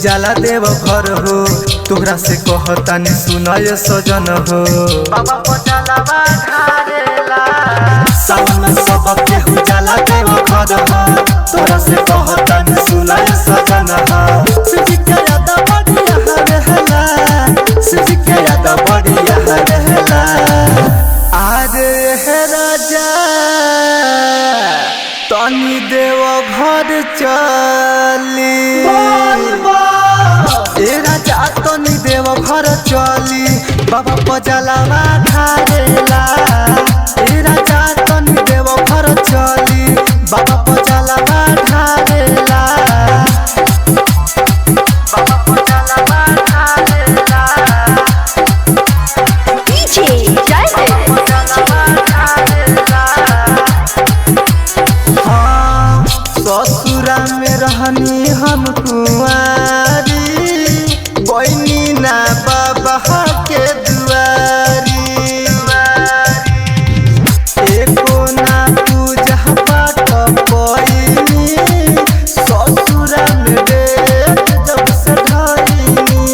जाला देव घर हो, तोहरा से कहतानी सुनय सजन हो। बाबा पजलवा ढारेला। सावन में सब केहू जाला देव घर हो, तोहरा से कहतानी सुनय सजन हो। शिवजी के याद बढ़िया रहेला, शिवजी के याद बढ़िया रहेला। आरे हे राजा तनी देव घर चली, ए राजा तनी देव घर चली, बाबा पजलवा ढारेला। ए राजा तनी देव घर चली, बाबा पजलवा ढारेला। बाबा पजलवा ढारेला। DJ Jai पजलवा ढारेला। हाँ, ससुरा में रहनी हम कुंवारी, बहनी ना बाबा के दुआरी। एको ना पूजा पाठ पैनी, ससुरा में डेट जब से धइनी,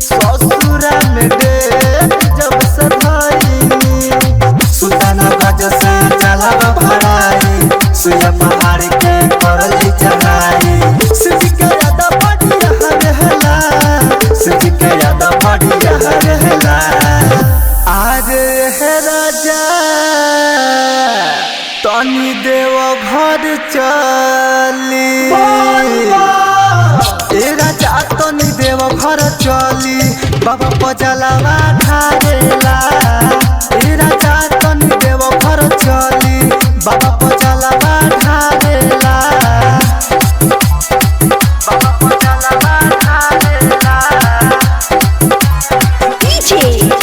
ससुरा में डेट जब से धइनी। सुल्ताना गज से जलवा भराई, सुया पहाड़ के करली चढ़ाई। शिव के याद बढ़िया रहेला, शिव के याद बढ़िया रहेला। आरे हे राजा तनी देव घर चली, ए राजा तनी देव घर चली, बाबा पजलवा ढारेला। ए राजा तनी देव घर चली, बाबा पजलवा ढारेला। बाबा पजलवा ढारेला। DJ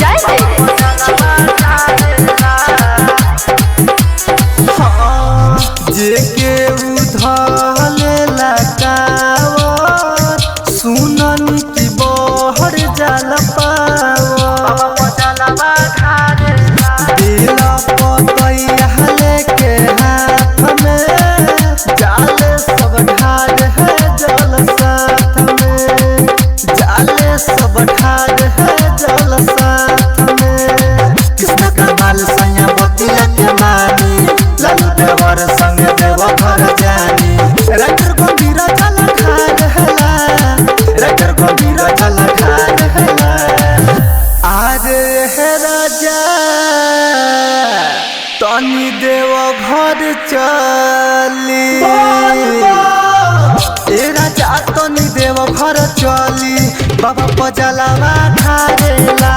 Jai पजलवा ढारेला। हाँ, जेके उधलेला कावर, सुनन की बहर जाल पावर। दिल पतैया लेके हाथ में, जाले सब ढार है जल साथ में, जाले सब ढार है जल साथ में। कृष्ण कमाल सैया बतिया के मानी, लालू देवर संग देव घर जानी। राइटर गंभीर जल ढार हेला, राइटर गंभीर जल ढार हेला। आरे हे राजा तनी देव घर चली, ए राजा तनी देव घर चली, बाबा पजलवा ढारेला।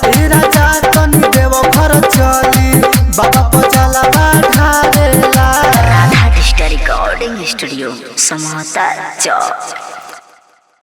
ए राजा तनी देव घर चली, बाबा पजलवा ढारेला। Radha digital recording studio Samota Chowk.